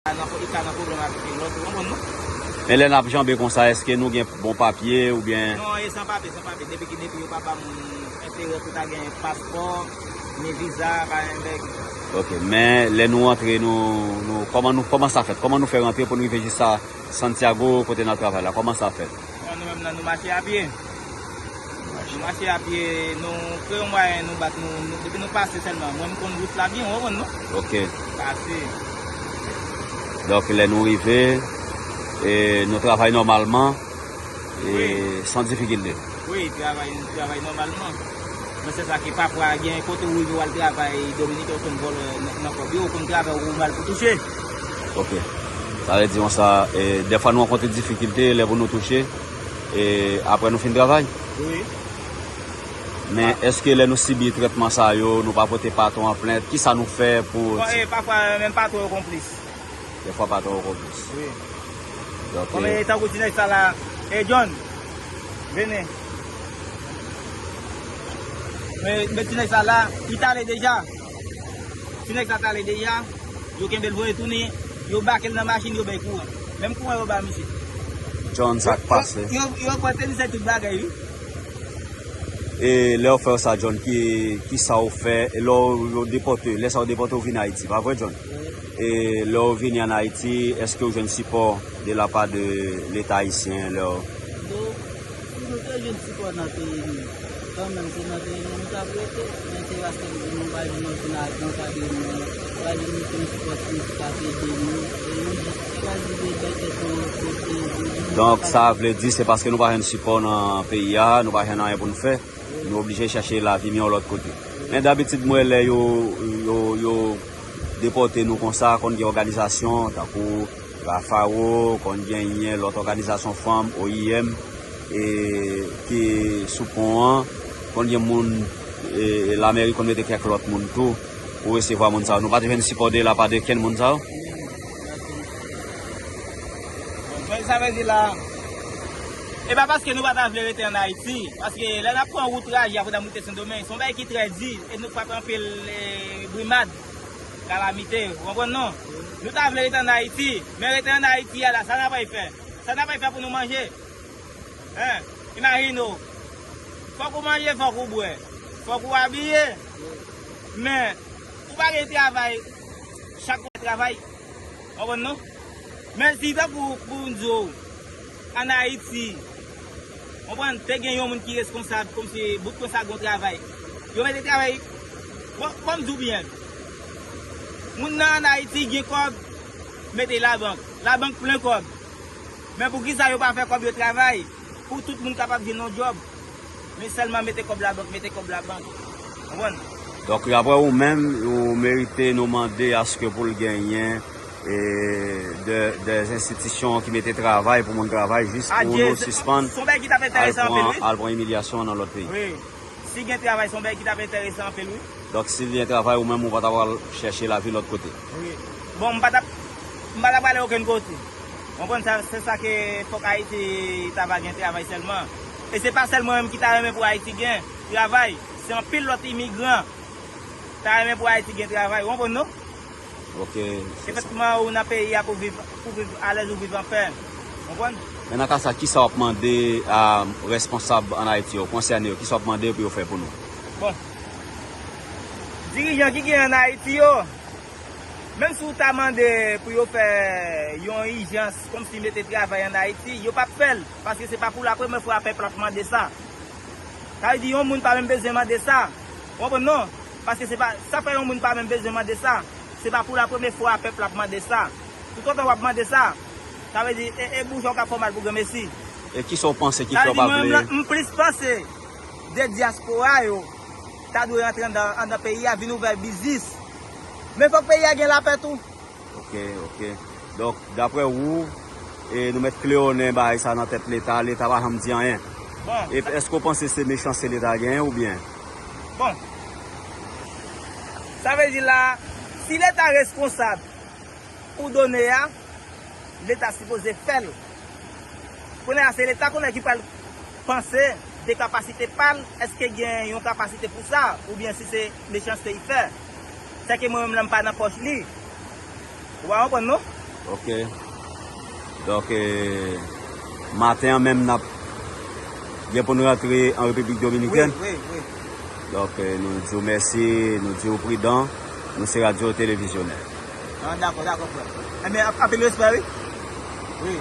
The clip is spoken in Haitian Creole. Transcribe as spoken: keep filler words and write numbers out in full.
nan, li ka nan pwoblèm avèk lòt, ou konprann non? Men lè n ap janbe konsa, èske nou gen bon papye oubyen? Non, e san papye, san papye. Depi ki, depi yo pa ba moun enterè pou ta gen paspò, ni viza, pa gen bèg. Ok, men lè nou antre, nou, nou, kòman nou, kòman sa fèt? Kòman nou fè rantre pou nou rive jis a Santiago, kote n ap travay la? Kòman sa fèt? Bon, nou menm nan, nou mache a pye. Nou mache a pye, nou kreye yon mwayen, nou bat, nou, nou, depi nou pase sèlman. Mwen, m konn wout la byen, ou konprann non? Ok. Pase. Donk, lè nou rive, e, nou travay nòmalman, e, wi, san difikilte. Wi, travay, travay nòmalman. Men se sa ke pafwa gen kote ou rive w al travay Dominiken, ou konn vòlè nan, nan kòb yo, ou konn travay ou mal pou touche. Ok. Sa vle di konsa, e, dèfwa nou rankontre difikilte lè pou nou touche, e, apre nou fin travay. Wi. Men èske lè nou sibi trètman sa yo, nou pa pote patwon an plent? Kisa nou fè pou... Bon, e, pafwa, menm patwon yo konplis. Dèfwa patwon yo konplis. Wi. Donk, bon, e, men tankou ti nèg sa la, e, John, vini. Men, men ti nèg sa la, li t ale deja. Ti nèg sa t ale deja. Yo kenbe l voye tounen. Yo bake l nan machin, yo bay kouran. Menm kouran yo ba misye. John, sa k pase? Yo, yo, yo pran tenis ak tout bagay, wi. E lè yo fè w sa, John, ki, ki sa w fè? E lè w, yo depòte, lè sa yo depòte w vin Ayiti, pa vre, John? E lè w vini ann Ayiti, èske w jwenn sipò de la pa de Leta ayisyen lè w... Bon, si nou te jwenn sipò nan peyi nou, kanmenm se nan peyi nou nou t ap rete, men se paske nou pa jwenn okenn ajan ka de nou, pa jwenn okenn sipò ki ka ede nou, e nou jis chwazi de bay tèt nou yon kote, nou... Donk, sa vle di se paske nou pa jwenn sipò nan peyi a, nou pa jwenn anyen pou n fè, nou oblije chèche lavi miyò lòt kote. Men dabitid, m wè lè yo, yo, yo depòte nou konsa, konn gen òganizasyon, tankou Rafaro, konn genyen lòt òganizasyon fanm, O I M, e, ki sou pon an, konn gen moun, e, lameri konn mete kèk lòt moun tou pou resevwa moun sa yo. Nou pa t jwenn sipò de la pa de kenn moun sa yo? Sa vle di la, e pa paske nou pa ta vle rete ann Ayiti, paske lè n ap pran wout traje a pou n ap moute Sendomeng, se yon bagay ki trè di, e nou frape anpil, e, brimad, kalamite, ou konprann non? Nou ta vle rete ann Ayiti, men rete ann Ayiti a la, sa n ap fè? Sa n ap fè pou nou manje? Hein? Imajine w, fòk ou manje, fòk ou bwè, fòk ou abiye, men ou pa gen travay, chak lè travay, ou konprann non? Men si tankou pou m di w, ann Ayiti, konprann, te gen yon moun ki reskonsab, kòmsi bout konsa gon travay. Yo mete travay, bon, bon, m di w byen. Moun nan ann Ayiti gen kòb, mete labank. Labank plen kòb. Men poukisa yo pa fè kòb yo travay? Pou tout moun kapab jwenn yon djòb. Men sèlman mete kòb labank, mete kòb labank. Konprann? Donk, daprè ou menm, ou merite nou mande aske pou l genyen, e, de, de enstitisyon ki mete travay pou moun travay jis pou nou sispann al pran, al pran imilyasyon nan lòt peyi. Wi. Si gen travay, se yon bagay ki t ap enteresan anpil, wi. Donk, si l gen travay, ou menm, ou pa ta pral chèche lavi lòt kote? Wi. Bon, m pa t ap, m pa t ap prale okenn kote. Ou konprann sa, se sa ke fòk Ayiti ta va gen travay sèlman. E se pa sèl mwen menm ki ta renmen pou Ayiti gen travay. Se anpil lòt imigran ta renmen pou Ayiti gen travay. Ou konprann, non? Ok. Efektivman, ou nan peyi a pou viv, pou viv alèz, ou viv anpè. Konprann? Men nan ka sa, kisa w ap mande a responsab ann Ayiti yo, konsène yo, kisa w ap mande yo pou yo fè pou nou? Bon. Dirijan ki gen ann Ayiti yo, menm si w ta mande pou yo fè yon ijans, kòmsi mete travay ann Ayiti, yo p ap fè l, paske se pa pou la premyè fwa pèp la ap mande sa. Sa vle di yon moun pa menm bezwen mande sa. Ou konprann non? Paske se pa, sa fè yon moun pa menm bezwen mande sa. Se pa pou la premyè fwa pèp la ap mande sa. Toutotan w ap mande sa, sa vle di, e, e bouch ou k ap fè w mal pou granmesi. E kisa w panse ki fè w pa vle? Sa vle di, mwen menm, m plis panse de dyaspora yo ta dwe rantre anndan, anndan peyi a, vin ouvè biznis. Men fòk peyi a gen lapè tou. Ok, ok. Donk, daprè ou, e nou mèt klewonnen bagay sa nan tèt Leta, Leta pa janm di anyen. Bon, e sa, èske w panse se mechanste Leta genyen oubyen? Bon. Sa vle di la, si Leta reskonsab pou done a, Leta sipoze fè l. Kounye a, se Leta kounye a ki pral panse de kapasite pa l, èske gen yon kapasite pou sa, oubyen si se mechanste li fè. Sèke mwen menm la, m pa nan pòch li. Ou pa konprann, non? Ok. Donk, eh, maten an menm n ap gen pou n rantre an Repiblik Dominikèn. Wi, wi, wi. Donk, eh, nou di w mèsi, nou di w pridan. Nou se Radyo Televizyonè. Ah, dakò, dakò, frè. Enben, ap- anpil respè, wi. Wi.